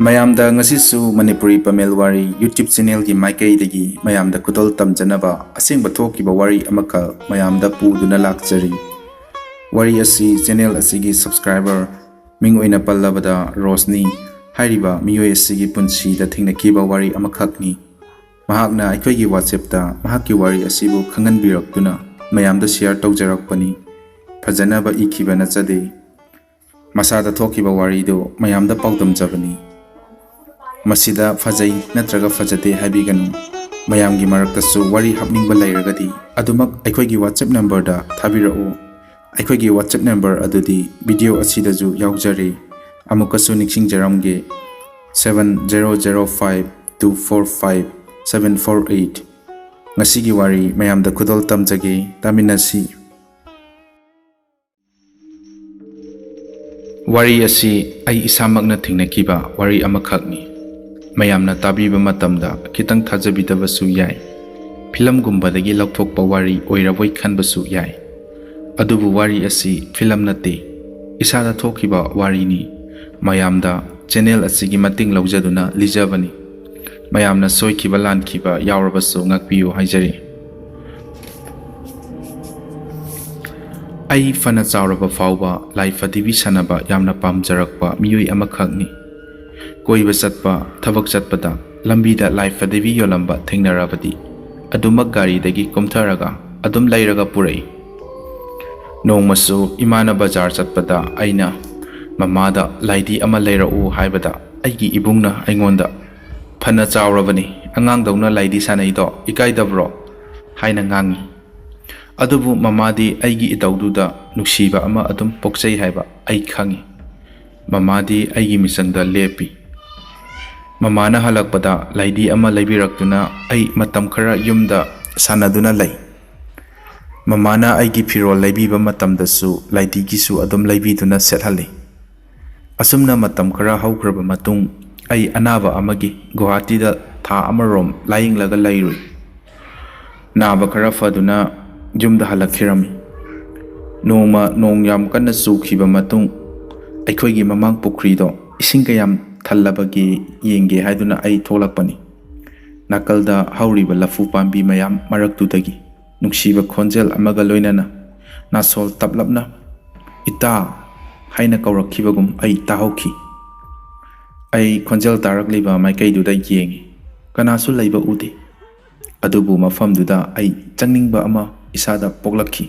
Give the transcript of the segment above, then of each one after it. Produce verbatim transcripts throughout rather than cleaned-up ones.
ꯃꯌꯥꯝꯗ ꯉꯁꯤꯁꯨ ꯃꯅꯤꯄꯨꯔꯤ ꯄꯃꯦꯜ ꯋꯥꯔꯤ YouTube channelꯒꯤ ꯃꯥꯏꯀꯩꯗꯒꯤ ꯃꯌꯥꯝꯗ ꯈꯨꯗꯣꯜ ꯇꯝꯖꯅꯕ ꯑꯁꯦꯡꯕ ꯊꯣꯛꯈꯤꯕ ꯋꯥꯔꯤ ꯑꯃꯈꯛ ꯃꯌꯥꯝꯗ ꯄꯨꯗꯨꯅ ꯂꯥꯛꯆꯔꯤ꯫ ꯋꯥꯔꯤ ꯑꯁꯤ channel ꯑꯁꯤꯒꯤ subscriber, ꯃꯤꯡ ꯑꯣꯏꯅ ꯄꯜꯂꯕꯗ ꯔꯣꯁꯅꯤ ꯍꯥꯏꯔꯤꯕ ꯃꯤꯑꯣꯏ ꯑꯁꯤꯒꯤ ꯄꯨꯟꯁꯤꯗ ꯊꯦꯡꯅꯈꯤꯕ ꯋꯥꯔꯤ ꯑꯃꯈꯛꯅꯤ꯫ ꯃꯍꯥꯛꯅ ꯑꯩꯈꯣꯏꯒꯤ WhatsAppꯇ ꯃꯍꯥꯛꯀꯤ ꯋꯥꯔꯤ ꯑꯁꯤꯕꯨ ꯈꯪꯍꯟꯕꯤꯔꯛꯇꯨꯅ ꯃꯌꯥꯝꯗ share ꯇꯧꯖꯔꯛꯄꯅꯤ꯫ ꯐꯖꯅꯕ ꯏꯈꯤꯕ ꯅꯠꯆꯗꯦ꯫ ꯃꯁꯥꯗ ꯊꯣꯛꯈꯤꯕ ꯋꯥꯔꯤꯗꯨ ꯃꯌꯥꯝꯗ ꯄꯥꯎꯗꯝꯖꯕꯅꯤ꯫ ꯃꯁꯤꯗ ꯐꯖꯩ ꯅꯠꯇ꯭ꯔꯒ ꯐꯖꯗꯦ ꯍꯥꯏꯕꯤꯒꯅꯨ꯫ ꯃꯌꯥꯝꯒꯤ ꯃꯔꯛꯇꯁꯨ ꯋꯥꯔꯤ ꯍꯥꯞꯅꯤꯡꯕ ꯂꯩꯔꯒꯗꯤ ꯑꯗꯨꯃꯛ ꯑꯩꯈꯣꯏꯒꯤ WhatsApp numberꯗ ꯊꯥꯕꯤꯔꯛꯎ꯫ ꯑꯩꯈꯣꯏꯒꯤ WhatsApp number ꯑꯗꯨꯗꯤ video ꯑꯁꯤꯗꯁꯨ ꯌꯥꯎꯖꯔꯤ꯫ ꯑꯃꯨꯛꯀꯁꯨ ꯅꯤꯡꯁꯤꯡꯖꯔꯝꯒꯦ, seven zero zero five two four five seven four eight꯫ ꯉꯁꯤꯒꯤ ꯋꯥꯔꯤ ꯃꯌꯥꯝꯗ ꯈꯨꯗꯣꯜ ꯇꯝꯖꯒꯦ, ꯇꯥꯃꯤꯟꯅꯁꯤ꯫ ꯋꯥꯔꯤ ꯑꯁꯤ ꯑꯩ ꯏꯁꯥꯃꯛꯅ ꯊꯦꯡꯅꯈꯤꯕ ꯋꯥꯔꯤ ꯑꯃꯈꯛꯅꯤ꯫ ꯃꯌꯥꯝꯅ ꯇꯥꯕꯤꯕ ꯃꯇꯝꯗ ꯈꯤꯇꯪ ꯊꯥꯖꯕꯤꯗꯕꯁꯨ ꯌꯥꯏ꯫ ꯐꯤꯂꯝꯒꯨꯝꯕꯗꯒꯤ ꯂꯧꯊꯣꯛꯄ ꯋꯥꯔꯤ ꯑꯣꯏꯔꯕꯣꯏ ꯈꯟꯕꯁꯨ ꯌꯥꯏ꯫ ꯑꯗꯨꯕꯨ ꯋꯥꯔꯤ ꯑꯁꯤ ꯐꯤꯂꯝ ꯅꯠꯇꯦ, ꯏꯁꯥꯗ ꯊꯣꯛꯈꯤꯕ ꯋꯥꯔꯤꯅꯤ꯫ ꯃꯌꯥꯝꯗ channel ꯑꯁꯤꯒꯤ ꯃꯇꯦꯡ ꯂꯧꯖꯗꯨꯅ ꯂꯤꯖꯕꯅꯤ꯫ ꯃꯌꯥꯝꯅ ꯁꯣꯏꯈꯤꯕ ꯂꯥꯟꯈꯤꯕ ꯌꯥꯎꯔꯕꯁꯨ ꯉꯥꯛꯄꯤꯌꯨ ꯍꯥꯏꯖꯔꯤ꯫ ꯑꯩ ꯐꯅ ꯆꯥꯎꯔꯕ ꯐꯥꯎꯕ ꯂꯥꯏ ꯐꯗꯤꯕꯤ ꯁꯥꯟꯅꯕ ꯌꯥꯝꯅ ꯄꯥꯝꯖꯔꯛꯄ ꯃꯤꯑꯣꯏ ꯑꯃꯈꯛꯅꯤ꯫ ꯀꯣꯏꯕ ꯆꯠꯄ, ꯊꯕꯛ ꯆꯠꯄꯗ ꯂꯝꯕꯤꯗ ꯂꯥꯏ ꯐꯗꯤꯕꯤ ꯌꯣꯜꯂꯝꯕ ꯊꯦꯡꯅꯔꯕꯗꯤ ꯑꯗꯨꯃꯛ ꯒꯥꯔꯤꯗꯒꯤ ꯀꯨꯝꯊꯔꯒ ꯑꯗꯨꯝ ꯂꯩꯔꯒ ꯄꯨꯔꯛꯏ꯫ ꯅꯣꯡꯃꯁꯨ ꯏꯃꯥꯅ ꯕꯖꯥꯔ ꯆꯠꯄꯗ ꯑꯩꯅ ꯃꯃꯥꯗ ꯂꯥꯏꯗꯤ ꯑꯃ ꯂꯩꯔꯛꯎ ꯍꯥꯏꯕꯗ ꯑꯩꯒꯤ ꯏꯕꯨꯡꯅ ꯑꯩꯉꯣꯟꯗ "ꯐꯅ ꯆꯥꯎꯔꯕꯅꯤ, ꯑꯉꯥꯡꯗꯧꯅ ꯂꯥꯏꯗꯤ ꯁꯥꯟꯅꯩꯗꯣ, ꯏꯀꯥꯏꯗꯕ꯭ꯔꯣ?" ꯍꯥꯏꯅ ꯉꯥꯡꯉꯤ꯫ ꯑꯗꯨꯕꯨ ꯃꯃꯥꯗꯤ ꯑꯩꯒꯤ ꯏꯇꯧꯗꯨꯗ ꯅꯨꯡꯁꯤꯕ ꯑꯃ ꯑꯗꯨꯝ ꯄꯣꯛꯆꯩ ꯍꯥꯏꯕ ꯑꯩ ꯈꯪꯉꯤ꯫ ꯃꯃꯥꯗꯤ ꯑꯩꯒꯤ ꯃꯤꯆꯪꯗ ꯂꯦꯞꯄꯤ꯫ ꯃꯃꯥꯅ ꯍꯜꯂꯛꯄꯗ ꯂꯥꯏꯗꯤ ꯑꯃ ꯂꯩꯕꯤꯔꯛꯇꯨꯅ ꯑꯩ ꯃꯇꯝ ꯈꯔ ꯌꯨꯝꯗ ꯁꯥꯟꯅꯗꯨꯅ ꯂꯩ꯫ ꯃꯃꯥꯅ ꯑꯩꯒꯤ ꯐꯤꯔꯣꯜ ꯂꯩꯕꯤꯕ ꯃꯇꯝꯗꯁꯨ ꯂꯥꯏꯗꯤꯒꯤꯁꯨ ꯑꯗꯨꯝ ꯂꯩꯕꯤꯗꯨꯅ ꯁꯦꯠꯍꯜꯂꯤ꯫ ꯑꯁꯨꯝꯅ ꯃꯇꯝ ꯈꯔ ꯍꯧꯈ꯭ꯔꯕ ꯃꯇꯨꯡ, ꯑꯩ ꯑꯅꯥꯕ ꯑꯃꯒꯤ ꯒꯨꯋꯥꯍꯥꯇꯤꯗ ꯊꯥ ꯑꯃꯔꯣꯝ ꯂꯥꯌꯦꯡꯂꯒ ꯂꯩꯔꯨꯏ꯫ ꯅꯥꯕ ꯈꯔ ꯐꯗꯨꯅ ꯌꯨꯝꯗ ꯍꯜꯂꯛꯈꯤꯔꯝꯃꯤ꯫ ꯅꯣꯡꯃ ꯅꯣꯡ ꯌꯥꯝ ꯀꯟꯅ ꯆꯨꯈꯤꯕ ꯃꯇꯨꯡ, ꯑꯩꯈꯣꯏꯒꯤ ꯃꯃꯥꯡ ꯄꯨꯈ꯭ꯔꯤꯗꯣ ꯏꯁꯤꯡ ꯀꯌꯥꯝ ꯊꯜꯂꯕꯒꯦ ꯌꯦꯡꯒꯦ ꯍꯥꯏꯗꯨꯅ ꯑꯩ ꯊꯣꯛꯂꯛꯄꯅꯤ꯫ ꯅꯥꯀꯜꯗ ꯍꯧꯔꯤꯕ ꯂꯐꯨ ꯄꯥꯝꯕꯤ ꯃꯌꯥꯝ ꯃꯔꯛꯇꯨꯗꯒꯤ ꯅꯨꯡꯁꯤꯕ ꯈꯣꯟꯖꯦꯜ ꯑꯃꯒ ꯂꯣꯏꯅꯅ ꯅꯥꯁꯣꯜ ꯇꯞꯂꯞꯅ "ꯏꯇꯥ" ꯍꯥꯏꯅ ꯀꯧꯔꯛꯈꯤꯕꯒꯨꯝ ꯑꯩ ꯇꯥꯍꯧꯈꯤ꯫ ꯑꯩ ꯈꯣꯟꯖꯦꯜ ꯇꯥꯔꯛꯂꯤꯕ ꯃꯥꯏꯀꯩꯗꯨꯗ ꯌꯦꯡꯉꯤ꯫ ꯀꯅꯥꯁꯨ ꯂꯩꯕ ꯎꯗꯦ꯫ ꯑꯗꯨꯕꯨ ꯃꯐꯝꯗꯨꯗ ꯑꯩ ꯆꯪꯅꯤꯡꯕ ꯑꯃ ꯏꯁꯥꯗ ꯄꯣꯛꯂꯛꯈꯤ꯫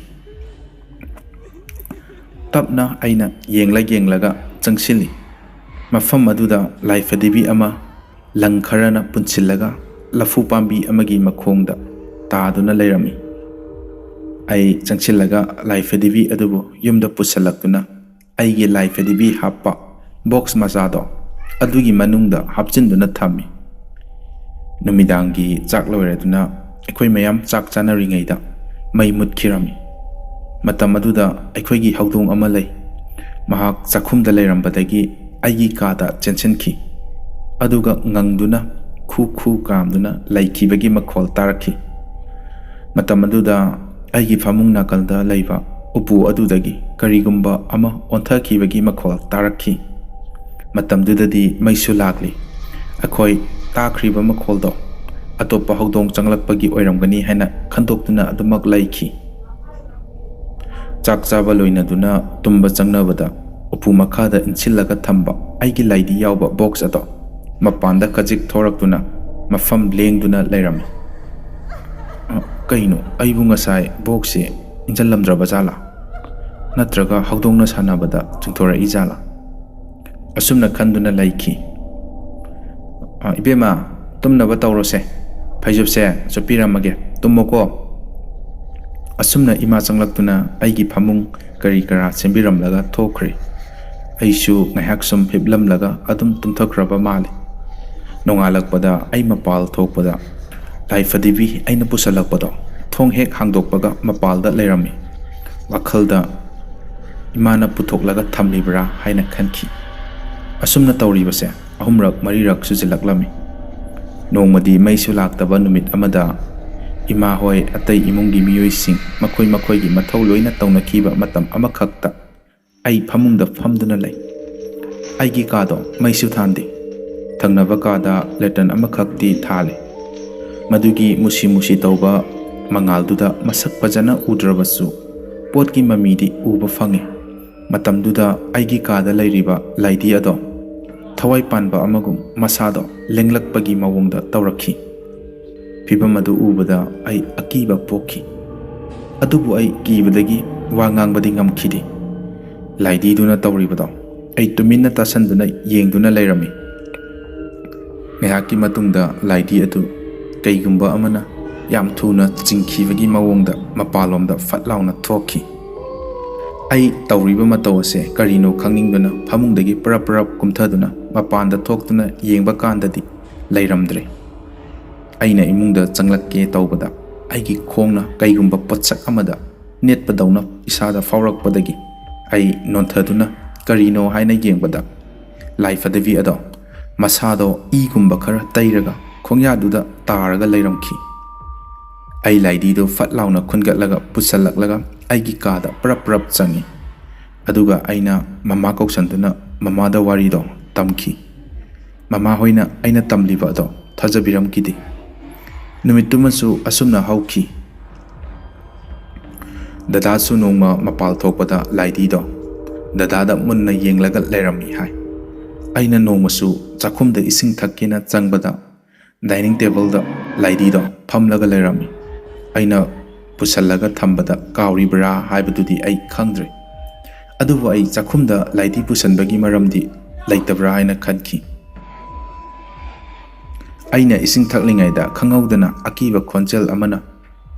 ꯇꯞꯅ ꯑꯩꯅ ꯌꯦꯡꯂ ꯌꯦꯡꯂꯒ ꯆꯪꯁꯤꯜꯂꯤ꯫ ꯃꯐꯝ ꯑꯗꯨꯗ ꯂꯥꯏꯐꯗꯤꯕꯤ ꯑꯃ ꯂꯪ ꯈꯔꯅ ꯄꯨꯟꯁꯤꯜꯂꯒ ꯂꯐꯨ ꯄꯥꯝꯕꯤ ꯑꯃꯒꯤ ꯃꯈꯣꯡꯗ ꯇꯥꯗꯨꯅ ꯂꯩꯔꯝꯃꯤ꯫ ꯑꯩ ꯆꯪꯁꯤꯜꯂꯒ ꯂꯥꯏꯐꯗꯤꯕꯤ ꯑꯗꯨꯕꯨ ꯌꯨꯝꯗ ꯄꯨꯁꯤꯜꯂꯛꯇꯨꯅ ꯑꯩꯒꯤ ꯂꯥꯏꯐꯗꯤꯕꯤ ꯍꯥꯞꯄ ꯕꯣꯛꯁ ꯃꯆꯥꯗꯣ ꯑꯗꯨꯒꯤ ꯃꯅꯨꯡꯗ ꯍꯥꯞꯆꯤꯟꯗꯨꯅ ꯊꯝꯃꯤ꯫ ꯅꯨꯃꯤꯗꯥꯡꯒꯤ ꯆꯥꯛ ꯂꯣꯏꯔꯗꯨꯅ ꯑꯩꯈꯣꯏ ꯃꯌꯥꯝ ꯆꯥꯛ ꯆꯥꯅꯔꯤꯉꯩꯗ ꯃꯩ ꯃꯨꯠꯈꯤꯔꯝꯃꯤ꯫ ꯃꯇꯝ ꯑꯗꯨꯗ ꯑꯩꯈꯣꯏꯒꯤ ꯍꯧꯗꯣꯡ ꯑꯃ ꯂꯩ꯫ ꯃꯍꯥꯛ ꯆꯥꯛꯈꯨꯝꯗ ꯂꯩꯔꯝꯕꯗꯒꯤ ꯑꯩꯒꯤ ꯀꯥꯗ ꯆꯦꯟꯁꯤꯟꯈꯤ꯫ ꯑꯗꯨꯒ ꯉꯪꯗꯨꯅ ꯈꯨ ꯈꯨ ꯀꯥꯝꯗꯨꯅ ꯂꯩꯈꯤꯕꯒꯤ ꯃꯈꯣꯜ ꯇꯥꯔꯛꯈꯤ꯫ ꯃꯇꯝ ꯑꯗꯨꯗ ꯑꯩꯒꯤ ꯐꯃꯨꯡ ꯅꯥꯀꯜꯗ ꯂꯩꯕ ꯎꯄꯨ ꯑꯗꯨꯗꯒꯤ ꯀꯔꯤꯒꯨꯝꯕ ꯑꯃ ꯑꯣꯟꯊꯈꯤꯕꯒꯤ ꯃꯈꯣꯜ ꯇꯥꯔꯛꯈꯤ꯫ ꯃꯇꯝꯗꯨꯗꯗꯤ ꯃꯩꯁꯨ ꯂꯥꯛꯂꯤ꯫ ꯑꯩꯈꯣꯏ ꯇꯥꯈ꯭ꯔꯤꯕ ꯃꯈꯣꯜꯗꯣ ꯑꯇꯣꯞꯄ ꯍꯧꯗꯣꯡ ꯆꯪꯂꯛꯄꯒꯤ ꯑꯣꯏꯔꯝꯒꯅꯤ ꯍꯥꯏꯅ ꯈꯟꯗꯣꯛꯇꯨꯅ ꯑꯗꯨꯃꯛ ꯂꯩꯈꯤ꯫ ꯆꯥꯛ ꯆꯥꯕ ꯂꯣꯏꯅꯗꯨꯅ ꯇꯨꯝꯕ ꯆꯪꯅꯕꯗ ꯎꯄꯨ ꯃꯈꯥꯗ ꯏꯟꯁꯤꯜꯂꯒ ꯊꯝꯕ ꯑꯩꯒꯤ ꯂꯥꯏꯗꯤ ꯌꯥꯎꯕ ꯕꯣꯛꯁ ꯑꯗꯣ ꯃꯄꯥꯟꯗ ꯈꯖꯤꯛ ꯊꯣꯔꯛꯇꯨꯅ ꯃꯐꯝ ꯂꯦꯡꯗꯨꯅ ꯂꯩꯔꯝꯃꯤ꯫ "ꯑ, ꯀꯩꯅꯣ, ꯑꯩꯕꯨ ꯉꯁꯥꯏ ꯕꯣꯛꯁꯁꯦ ꯏꯟꯁꯤꯜꯂꯝꯗ꯭ꯔꯕ ꯖꯥꯠꯂꯥ? ꯅꯠꯇ꯭ꯔꯒ ꯍꯧꯗꯣꯡꯅ ꯁꯥꯟꯅꯕꯗ ꯆꯤꯡꯊꯣꯔꯛꯏ ꯖꯥꯠꯂꯥ?" ꯑꯁꯨꯝꯅ ꯈꯟꯗꯨꯅ ꯂꯩꯈꯤ꯫ "ꯑ, ꯏꯕꯦꯝꯃ, ꯇꯨꯝꯅꯕ ꯇꯧꯔꯣꯁꯦ꯫ ꯐꯩꯖꯨꯞꯁꯦ ꯆꯨꯞꯄꯤꯔꯝꯃꯒꯦ, ꯇꯨꯝꯃꯣꯀꯣ꯫" ꯑꯁꯨꯝꯅ ꯏꯃꯥ ꯆꯪꯂꯛꯇꯨꯅ ꯑꯩꯒꯤ ꯐꯃꯨꯡ ꯀꯔꯤ ꯀꯔꯥ ꯁꯦꯝꯕꯤꯔꯝꯂꯒ ꯊꯣꯛꯈ꯭ꯔꯦ꯫ ꯑꯩꯁꯨ ꯉꯥꯏꯍꯥꯛ ꯁꯨꯝ ꯍꯤꯞꯂꯝꯂꯒ ꯑꯗꯨꯝ ꯇꯨꯝꯊꯈ꯭ꯔꯕ ꯃꯥꯜꯂꯦ꯫ ꯅꯣꯡꯉꯥꯜꯂꯛꯄꯗ ꯑꯩ ꯃꯄꯥꯜ ꯊꯣꯛꯄꯗ ꯂꯥꯏꯐꯗꯤꯕꯤ ꯑꯩꯅ ꯄꯨꯁꯜꯂꯛꯄꯗꯣ ꯊꯣꯡ ꯍꯦꯛ ꯍꯥꯡꯗꯣꯛꯄꯒ ꯃꯄꯥꯜꯗ ꯂꯩꯔꯝꯃꯤ꯫ ꯋꯥꯈꯜꯗ ꯏꯃꯥꯅ ꯄꯨꯊꯣꯛꯂꯒ ꯊꯝꯂꯤꯕ꯭ꯔꯥ ꯍꯥꯏꯅ ꯈꯟꯈꯤ꯫ ꯑꯁꯨꯝꯅ ꯇꯧꯔꯤꯕꯁꯦ ꯑꯍꯨꯝꯔꯛ ꯃꯔꯤꯔꯛ ꯁꯨꯖꯤꯜꯂꯛꯂꯝꯃꯤ꯫ ꯅꯣꯡꯃꯗꯤ ꯃꯩꯁꯨ ꯂꯥꯛꯇꯕ ꯅꯨꯃꯤꯠ ꯑꯃꯗ ꯏꯃꯥ ꯍꯣꯏ, ꯑꯇꯩ ꯏꯃꯨꯡꯒꯤ ꯃꯤꯑꯣꯏꯁꯤꯡ ꯃꯈꯣꯏ ꯃꯈꯣꯏꯒꯤ ꯃꯊꯧ ꯂꯣꯏꯅ ꯇꯧꯅꯈꯤꯕ ꯃꯇꯝ ꯑꯃꯈꯛꯇ ꯑꯩ ꯐꯃꯨꯡꯗ ꯐꯝꯗꯨꯅ ꯂꯩ꯫ ꯑꯩꯒꯤ ꯀꯥꯗꯣ ꯃꯩꯁꯨ ꯊꯥꯟꯗꯦ꯫ ꯊꯪꯅꯕ ꯀꯥꯗ ꯂꯦꯇ꯭ꯔꯟ ꯑꯃꯈꯛꯇꯤ ꯊꯥꯜꯂꯤ꯫ ꯃꯗꯨꯒꯤ ꯃꯨꯁꯤ ꯃꯨꯁꯤ ꯇꯧꯕ ꯃꯉꯥꯜꯗꯨꯗ ꯃꯁꯛ ꯐꯖꯅ ꯎꯗ꯭ꯔꯕꯁꯨ ꯄꯣꯠꯀꯤ ꯃꯃꯤꯗꯤ ꯎꯕ ꯐꯪꯉꯤ꯫ ꯃꯇꯝꯗꯨꯗ ꯑꯩꯒꯤ ꯀꯥꯗ ꯂꯩꯔꯤꯕ ꯂꯥꯏꯙꯤ ꯑꯗꯣ ꯊꯋꯥꯏ ꯄꯥꯟꯕ ꯑꯃꯒꯨꯝ ꯃꯁꯥꯗꯣ ꯂꯦꯡꯂꯛꯄꯒꯤ ꯃꯑꯣꯡꯗ ꯇꯧꯔꯛꯈꯤ꯫ ꯐꯤꯚꯝ ꯑꯗꯨ ꯎꯕꯗ ꯑꯩ ꯑꯀꯤꯕ ꯄꯣꯛꯈꯤ꯫ ꯑꯗꯨꯕꯨ ꯑꯩ ꯀꯤꯕꯗꯒꯤ ꯋꯥ ꯉꯥꯡꯕꯗꯤ ꯉꯝꯈꯤꯗꯦ꯫ ꯂꯥꯏꯙꯤꯗꯨꯅ ꯇꯧꯔꯤꯕꯗꯣ ꯑꯩ ꯇꯨꯃꯤꯟꯅ ꯇꯥꯁꯟꯗꯨꯅ ꯌꯦꯡꯗꯨꯅ ꯂꯩꯔꯝꯃꯤ꯫ ꯉꯥꯏꯍꯥꯛꯀꯤ ꯃꯇꯨꯡꯗ ꯂꯥꯏꯙꯤ ꯑꯗꯨ ꯀꯩꯒꯨꯝꯕ ꯑꯃꯅ ꯌꯥꯝ ꯊꯨꯅ ꯆꯤꯡꯈꯤꯕꯒꯤ ꯃꯑꯣꯡꯗ ꯃꯄꯥꯟꯂꯣꯝꯗ ꯐꯠ ꯂꯥꯎꯅ ꯊꯣꯛꯈꯤ꯫ ꯑꯩ ꯇꯧꯔꯤꯕ ꯃꯇꯧ ꯑꯁꯦ ꯀꯔꯤꯅꯣ ꯈꯪꯅꯤꯡꯗꯨꯅ ꯐꯃꯨꯡꯗꯒꯤ ꯄꯔꯞ ꯄꯔꯞ ꯀꯨꯝꯊꯗꯨꯅ ꯃꯄꯥꯟꯗ ꯊꯣꯛꯇꯨꯅ ꯌꯦꯡꯕ ꯀꯥꯟꯗꯗꯤ ꯂꯩꯔꯝꯗ꯭ꯔꯦ꯫ ꯑꯩꯅ ꯏꯃꯨꯡꯗ ꯆꯪꯂꯛꯀꯦ ꯇꯧꯕꯗ ꯑꯩꯒꯤ ꯈꯣꯡꯅ ꯀꯩꯒꯨꯝꯕ ꯄꯣꯠꯁꯛ ꯑꯃꯗ ꯅꯦꯠꯄꯗꯧꯅ ꯏꯁꯥꯗ ꯐꯥꯎꯔꯛꯄꯗꯒꯤ ꯑꯩ ꯅꯣꯟꯊꯗꯨꯅ ꯀꯔꯤꯅꯣ ꯍꯥꯏꯅ ꯌꯦꯡꯕꯗ ꯂꯥꯏꯐꯗꯕꯤ ꯑꯗꯣ ꯃꯁꯥꯗꯣ ꯏꯒꯨꯝꯕ ꯈꯔ ꯇꯩꯔꯒ ꯈꯣꯡꯌꯥꯗꯨꯗ ꯇꯥꯔꯒ ꯂꯩꯔꯝꯈꯤ꯫ ꯑꯩ ꯂꯥꯏꯙꯤꯗꯨ ꯐꯠ ꯂꯥꯎꯅ ꯈꯨꯟꯒꯠꯂꯒ ꯄꯨꯁꯜꯂꯛꯂꯒ ꯑꯩꯒꯤ ꯀꯥꯗ ꯄ꯭ꯔꯞ ꯄ꯭ꯔꯞ ꯆꯪꯉꯤ꯫ ꯑꯗꯨꯒ ꯑꯩꯅ ꯃꯃꯥ ꯀꯧꯁꯟꯗꯨꯅ ꯃꯃꯥꯗ ꯋꯥꯔꯤꯗꯣ ꯇꯝꯈꯤ꯫ ꯃꯃꯥ ꯍꯣꯏꯅ ꯑꯩꯅ ꯇꯝꯂꯤꯕ ꯑꯗꯣ ꯊꯥꯖꯕꯤꯔꯝꯈꯤꯗꯦ꯫ ꯅꯨꯃꯤꯠꯇꯨꯃꯁꯨ ꯑꯁꯨꯝꯅ ꯍꯧꯈꯤ꯫ ꯗꯗꯥꯁꯨ ꯅꯣꯡꯃ ꯃꯄꯥꯜ ꯊꯣꯛꯄꯗ ꯂꯥꯏꯙꯤꯗꯣ ꯗꯗꯥꯗ ꯃꯨꯟꯅ ꯌꯦꯡꯂꯒ ꯂꯩꯔꯝꯃꯤ ꯍꯥꯏ꯫ ꯑꯩꯅ ꯅꯣꯡꯃꯁꯨ ꯆꯥꯛꯈꯨꯝꯗ ꯏꯁꯤꯡ ꯊꯛꯀꯦꯅ ꯆꯪꯕꯗ ꯗꯥꯏꯅꯤꯡ ꯇꯦꯕꯜꯗ ꯂꯥꯏꯙꯤꯗꯣ ꯐꯝꯂꯒ ꯂꯩꯔꯝꯃꯤ꯫ ꯑꯩꯅ ꯄꯨꯁꯜꯂꯒ ꯊꯝꯕꯗ ꯀꯥꯎꯔꯤꯕ꯭ꯔꯥ ꯍꯥꯏꯕꯗꯨꯗꯤ ꯑꯩ ꯈꯪꯗ꯭ꯔꯦ꯫ ꯑꯗꯨꯕꯨ ꯑꯩ ꯆꯥꯛꯈꯨꯝꯗ ꯂꯥꯏꯙꯤ ꯄꯨꯁꯟꯕꯒꯤ ꯃꯔꯝꯗꯤ ꯂꯩꯇꯕ꯭ꯔꯥ ꯍꯥꯏꯅ ꯈꯟꯈꯤ꯫ ꯑꯩꯅ ꯏꯁꯤꯡ ꯊꯛꯂꯤꯉꯩꯗ ꯈꯪꯍꯧꯗꯅ ꯑꯀꯤꯕ ꯈꯣꯟꯖꯦꯜ ꯑꯃꯅ,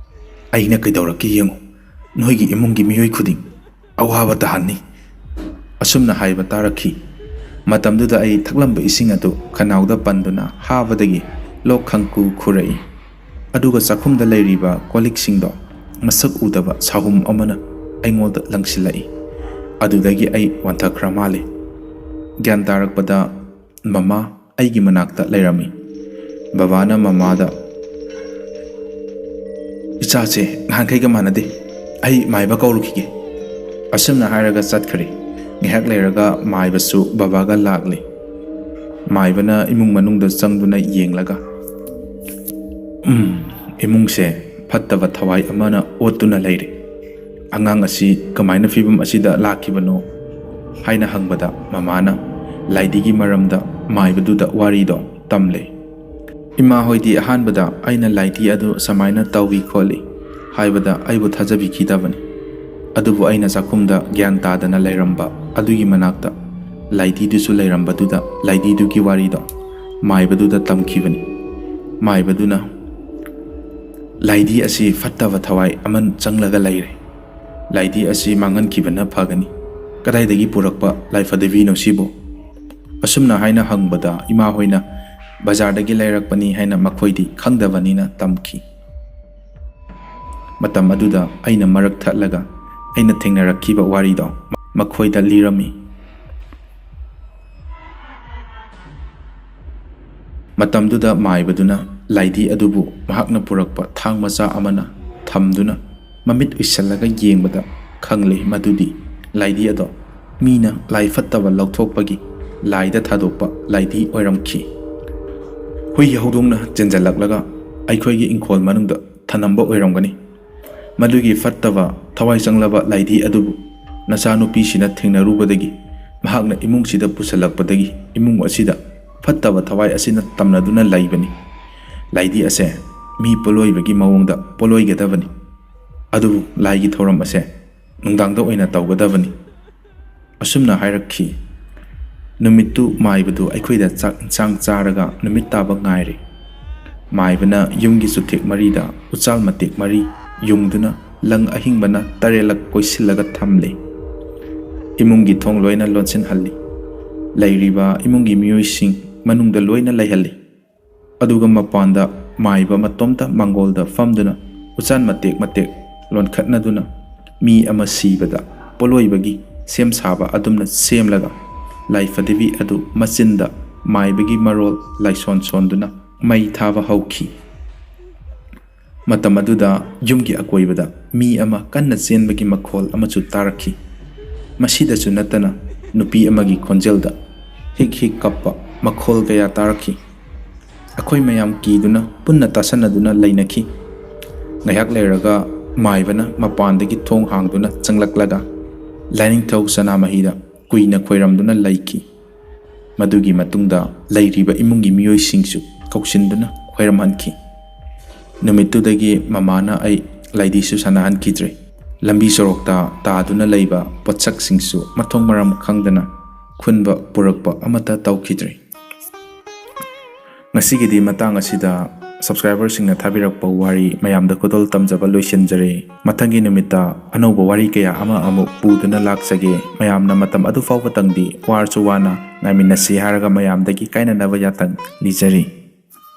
"ꯑꯩꯅ ꯀꯩꯗꯧꯔꯛꯀꯦ ꯌꯦꯡꯉꯨ, ꯅꯣꯏꯒꯤ ꯏꯃꯨꯡꯒꯤ ꯃꯤꯑꯣꯏ ꯈꯨꯗꯤꯡ ꯑꯋꯥꯕ ꯇꯥꯍꯟꯅꯤ," ꯑꯁꯨꯝꯅ ꯍꯥꯏꯕ ꯇꯥꯔꯛꯈꯤ꯫ ꯃꯇꯝꯗꯨꯗ ꯑꯩ ꯊꯛꯂꯝꯕ ꯏꯁꯤꯡ ꯑꯗꯨ ꯈꯅꯥꯎꯗ ꯄꯟꯗꯨꯅ ꯍꯥꯕꯗꯒꯤ ꯂꯣꯛ ꯈꯪꯈꯨ ꯈꯨꯔꯛꯏ꯫ ꯑꯗꯨꯒ ꯆꯥꯛꯈꯨꯝꯗ ꯂꯩꯔꯤꯕ ꯀꯣꯜꯂꯤꯛꯁꯤꯡꯗꯣ ꯃꯁꯛ ꯎꯗꯕ ꯁꯥꯍꯨꯝ ꯑꯃꯅ ꯑꯩꯉꯣꯟꯗ ꯂꯪꯁꯤꯜꯂꯛꯏ꯫ ꯑꯗꯨꯗꯒꯤ ꯑꯩ ꯋꯥꯟꯊꯈ꯭ꯔ ꯃꯥꯜꯂꯦ꯫ ꯒ꯭ꯌꯥꯟ ꯇꯥꯔꯛꯄꯗ ꯃꯃꯥ ꯑꯩꯒꯤ ꯃꯅꯥꯛꯇ ꯂꯩꯔꯝꯃꯤ꯫ ꯕꯕꯥꯅ ꯃꯃꯥꯗ, "ꯏꯆꯥꯁꯦ ꯅꯍꯥꯟꯈꯩꯒ ꯃꯥꯟꯅꯗꯦ, ꯑꯩ ꯃꯥꯏꯕ ꯀꯧꯔꯨꯈꯤꯒꯦ," ꯑꯁꯨꯝꯅ ꯍꯥꯏꯔꯒ ꯆꯠꯈ꯭ꯔꯦ꯫ ꯉꯥꯏꯍꯥꯛ ꯂꯩꯔꯒ ꯃꯥꯏꯕꯁꯨ ꯕꯕꯥꯒ ꯂꯥꯛꯂꯤ꯫ ꯃꯥꯏꯕꯅ ꯏꯃꯨꯡ ꯃꯅꯨꯡꯗ ꯆꯪꯗꯨꯅ ꯌꯦꯡꯂꯒ, "ꯎꯝ, ꯏꯃꯨꯡꯁꯦ ꯐꯠꯇꯕ ꯊꯋꯥꯏ ꯑꯃꯅ ꯑꯣꯠꯇꯨꯅ ꯂꯩꯔꯦ꯫ ꯑꯉꯥꯡ ꯑꯁꯤ ꯀꯃꯥꯏꯅ ꯐꯤꯕꯝ ꯑꯁꯤꯗ ꯂꯥꯛꯈꯤꯕꯅꯣ?" ꯍꯥꯏꯅ ꯍꯪꯕꯗ, ꯃꯃꯥꯅ ꯂꯥꯏꯙꯤꯒꯤ ꯃꯔꯝꯗ ꯃꯥꯏꯕꯗꯨꯗ ꯋꯥꯔꯤꯗꯣ ꯇꯝꯂꯦ꯫ ꯏꯃꯥ ꯍꯣꯏꯗꯤ ꯑꯍꯥꯟꯕꯗ ꯑꯩꯅ ꯂꯥꯏꯙꯤ ꯑꯗꯨ ꯁꯨꯃꯥꯏꯅ ꯇꯧꯏ ꯈꯣꯠꯂꯤ ꯍꯥꯏꯕꯗ ꯑꯩꯕꯨ ꯊꯥꯖꯕꯤꯈꯤꯗꯕꯅꯤ꯫ ꯑꯗꯨꯕꯨ ꯑꯩꯅ ꯆꯥꯛꯈꯨꯝꯗ ꯒ꯭ꯌꯥꯟ ꯇꯥꯗꯅ ꯂꯩꯔꯝꯕ ꯑꯗꯨꯒꯤ ꯃꯅꯥꯛꯇ ꯂꯥꯏꯙꯤꯗꯨꯁꯨ ꯂꯩꯔꯝꯕꯗꯨꯗ ꯂꯥꯏꯙꯤꯗꯨꯒꯤ ꯋꯥꯔꯤꯗꯣ ꯃꯥꯏꯕꯗꯨꯗ ꯇꯝꯈꯤꯕꯅꯤ꯫ ꯃꯥꯏꯕꯗꯨꯅ, "ꯂꯥꯏꯙꯤ ꯑꯁꯤ ꯐꯠꯇꯕ ꯊꯋꯥꯏ ꯑꯃ ꯆꯪꯂꯒ ꯂꯩꯔꯦ꯫ ꯂꯥꯏꯙꯤ ꯑꯁꯤ ꯃꯥꯡꯍꯟꯈꯤꯕꯅ ꯐꯒꯅꯤ꯫ ꯀꯗꯥꯏꯗꯒꯤ ꯄꯨꯔꯛꯄ ꯂꯥꯏꯐꯗꯦꯕꯤꯅꯣ ꯁꯤꯕꯨ?" ꯑꯁꯨꯝꯅ ꯍꯥꯏꯅ ꯍꯪꯕꯗ ꯏꯃꯥ ꯍꯣꯏꯅ, "ꯕꯖꯥꯔꯗꯒꯤ ꯂꯩꯔꯛꯄꯅꯤ" ꯍꯥꯏꯅ ꯃꯈꯣꯏꯗꯤ ꯈꯪꯗꯕꯅꯤꯅ ꯇꯝꯈꯤ꯫ ꯃꯇꯝ ꯑꯗꯨꯗ ꯑꯩꯅ ꯃꯔꯛ ꯊꯠꯂꯒ ꯑꯩꯅ ꯊꯦꯡꯅꯔꯛꯈꯤꯕ ꯋꯥꯔꯤꯗꯣ ꯃꯈꯣꯏꯗ ꯂꯤꯔꯝꯃꯤ꯫ ꯃꯇꯝꯗꯨꯗ ꯃꯥꯏꯕꯗꯨꯅ ꯂꯥꯏꯙꯤ ꯑꯗꯨꯕꯨ ꯃꯍꯥꯛꯅ ꯄꯨꯔꯛꯄ ꯊꯥꯡ ꯃꯆꯥ ꯑꯃꯅ ꯊꯝꯗꯨꯅ ꯃꯃꯤꯠ ꯎꯏꯁꯜꯂꯒ ꯌꯦꯡꯕꯗ ꯈꯪꯂꯦ ꯃꯗꯨꯗꯤ ꯂꯥꯏꯙꯤ ꯑꯗꯣ ꯃꯤꯅ ꯂꯥꯏ ꯐꯠꯇꯕ ꯂꯧꯊꯣꯛꯄꯒꯤ ꯂꯥꯏꯗ ꯊꯥꯗꯣꯛꯄ ꯂꯥꯏꯙꯤ ꯑꯣꯏꯔꯝꯈꯤ꯫ ꯍꯨꯏ ꯍꯧꯗꯣꯡꯅ ꯆꯦꯟꯖꯜꯂꯛꯂꯒ ꯑꯩꯈꯣꯏꯒꯤ ꯏꯪꯈꯣꯜ ꯃꯅꯨꯡꯗ ꯊꯅꯝꯕ ꯑꯣꯏꯔꯝꯒꯅꯤ꯫ ꯃꯗꯨꯒꯤ ꯐꯠꯇꯕ ꯊꯋꯥꯏ ꯆꯪꯂꯕ ꯂꯥꯏꯙꯤ ꯑꯗꯨꯕꯨ ꯅꯆꯥꯅꯨꯄꯤꯁꯤꯅ ꯊꯦꯡꯅꯔꯨꯕꯗꯒꯤ ꯃꯍꯥꯛꯅ ꯏꯃꯨꯡꯁꯤꯗ ꯄꯨꯁꯜꯂꯛꯄꯗꯒꯤ ꯏꯃꯨꯡ ꯑꯁꯤꯗ ꯐꯠꯇꯕ ꯊꯋꯥꯏ ꯑꯁꯤꯅ ꯇꯝꯅꯗꯨꯅ ꯂꯩꯕꯅꯤ꯫ ꯂꯥꯏꯙꯤ ꯑꯁꯦ ꯃꯤ ꯄꯣꯂꯣꯏꯕꯒꯤ ꯃꯑꯣꯡꯗ ꯄꯣꯂꯣꯏꯒꯗꯕꯅꯤ꯫ ꯑꯗꯨꯕꯨ ꯂꯥꯏꯒꯤ ꯊꯧꯔꯝ ꯑꯁꯦ ꯅꯨꯡꯗꯥꯡꯗ ꯑꯣꯏꯅ ꯇꯧꯒꯗꯕꯅꯤ꯫ ꯑꯁꯨꯝꯅ ꯍꯥꯏꯔꯛꯈꯤ꯫ ꯅꯨꯃꯤꯠꯇꯨ ꯃꯥꯏꯕꯗꯨ ꯑꯩꯈꯣꯏꯗ ꯆꯥꯛ ꯏꯟꯁꯥꯡ ꯆꯥꯔꯒ ꯅꯨꯃꯤꯠ ꯇꯥꯕ ꯉꯥꯏꯔꯦ꯫ ꯃꯥꯏꯕꯅ ꯌꯨꯝꯒꯤ ꯆꯨꯊꯦꯛ ꯃꯔꯤꯗ ꯎꯆꯥꯜ ꯃꯇꯦꯛ ꯃꯔꯤ ꯌꯨꯡꯗꯨꯅ ꯂꯪ ꯑꯍꯤꯡꯕꯅ ꯇꯔꯦꯠꯂꯛ ꯀꯣꯏꯁꯤꯜꯂꯒ ꯊꯝꯂꯦ꯫ ꯏꯃꯨꯡꯒꯤ ꯊꯣꯡ ꯂꯣꯏꯅ ꯂꯣꯟꯁꯤꯟꯍꯜꯂꯤ꯫ ꯂꯩꯔꯤꯕ ꯏꯃꯨꯡꯒꯤ ꯃꯤꯑꯣꯏꯁꯤꯡ ꯃꯅꯨꯡꯗ ꯂꯣꯏꯅ ꯂꯩꯍꯜꯂꯤ꯫ ꯑꯗꯨꯒ ꯃꯄꯥꯟꯗ ꯃꯥꯏꯕ ꯃꯇꯣꯝꯇ ꯃꯥꯡꯒꯣꯜꯗ ꯐꯝꯗꯨꯅ ꯎꯆꯥꯟ ꯃꯇꯦꯛ ꯃꯇꯦꯛ ꯂꯣꯟꯈꯠꯅꯗꯨꯅ ꯃꯤ ꯑꯃ ꯁꯤꯕꯗ ꯄꯣꯠꯂꯣꯏꯕꯒꯤ ꯁꯦꯝ ꯁꯥꯕ ꯑꯗꯨꯝꯅ ꯁꯦꯝꯂꯒ ꯂꯥꯏꯐꯗꯦꯕꯤ ꯑꯗꯨ ꯃꯆꯤꯟꯗ ꯃꯥꯏꯕꯒꯤ ꯃꯔꯣꯜ ꯂꯥꯏꯁꯣꯟ ꯁꯣꯟꯗꯨꯅ ꯃꯩ ꯊꯥꯕ ꯍꯧꯈꯤ꯫ ꯃꯇꯝ ꯑꯗꯨꯗ ꯌꯨꯝꯒꯤ ꯑꯀꯣꯏꯕꯗ ꯃꯤ ꯑꯃ ꯀꯟꯅ ꯆꯦꯟꯕꯒꯤ ꯃꯈꯣꯜ ꯑꯃꯁꯨ ꯇꯥꯔꯛꯈꯤ꯫ ꯃꯁꯤꯗꯁꯨ ꯅꯠꯇꯅ ꯅꯨꯄꯤ ꯑꯃꯒꯤ ꯈꯣꯟꯖꯦꯜꯗ ꯍꯤꯛ ꯍꯤꯛ ꯀꯞꯄ ꯃꯈꯣꯜ ꯀꯌꯥ ꯇꯥꯔꯛꯈꯤ꯫ ꯑꯩꯈꯣꯏ ꯃꯌꯥꯝ ꯀꯤꯗꯨꯅ ꯄꯨꯟꯅ ꯇꯥꯁꯟꯅꯗꯨꯅ ꯂꯩꯅꯈꯤ꯫ ꯉꯥꯏꯍꯥꯛ ꯂꯩꯔꯒ ꯃꯥꯏꯕꯅ ꯃꯄꯥꯟꯗꯒꯤ ꯊꯣꯡ ꯍꯥꯡꯗꯨꯅ ꯆꯪꯂꯛꯂꯒ ꯂꯥꯏꯅꯤꯡꯊꯧ ꯁꯅꯥꯃꯍꯤꯗ ꯀꯨꯏꯅ ꯈꯣꯏꯔꯝꯗꯨꯅ ꯂꯩꯈꯤ꯫ ꯃꯗꯨꯒꯤ ꯃꯇꯨꯡꯗ ꯂꯩꯔꯤꯕ ꯏꯃꯨꯡꯒꯤ ꯃꯤꯑꯣꯏꯁꯤꯡꯁꯨ ꯀꯧꯁꯤꯟꯗꯨꯅ ꯈꯣꯏꯔꯝꯍꯟꯈꯤ꯫ ꯅꯨꯃꯤꯠꯇꯨꯗꯒꯤ ꯃꯃꯥꯅ ꯑꯩ ꯂꯥꯏꯙꯤꯁꯨ ꯁꯥꯟꯅꯍꯟꯈꯤꯗ꯭ꯔꯦ꯫ ꯂꯝꯕꯤ ꯁꯣꯔꯣꯛꯇ ꯇꯥꯗꯨꯅ ꯂꯩꯕ ꯄꯣꯠꯁꯛꯁꯤꯡꯁꯨ ꯃꯊꯣꯡ ꯃꯔꯝ ꯈꯪꯗꯅ ꯈꯨꯟꯕ ꯄꯨꯔꯛꯄ ꯑꯃꯠꯇ ꯇꯧꯈꯤꯗ꯭ꯔꯦ꯫ ꯉꯁꯤꯒꯤꯗꯤ ꯃꯇꯥꯡ ꯑꯁꯤꯗ subscriberꯁꯤꯡꯅ ꯊꯥꯕꯤꯔꯛꯄ ꯋꯥꯔꯤ ꯃꯌꯥꯝꯗ ꯈꯨꯗꯣꯜ ꯇꯝꯖꯕ ꯂꯣꯏꯁꯤꯟꯖꯔꯦ꯫ ꯃꯊꯪꯒꯤ ꯅꯨꯃꯤꯠꯇ ꯑꯅꯧꯕ ꯋꯥꯔꯤ ꯀꯌꯥ ꯑꯃ ꯑꯃꯨꯛ ꯄꯨꯗꯨꯅ ꯂꯥꯛꯆꯒꯦ꯫ ꯃꯌꯥꯝꯅ ꯃꯇꯝ ꯑꯗꯨ ꯐꯥꯎꯕꯇꯪꯗꯤ ꯋꯥꯔꯁꯨ ꯋꯥꯅ ꯉꯥꯏꯃꯤꯟꯅꯁꯤ ꯍꯥꯏꯔꯒ ꯃꯌꯥꯝꯗꯒꯤ ꯀꯥꯏꯅꯅꯕ ꯌꯥꯊꯪ ꯅꯤꯖꯔꯤ꯫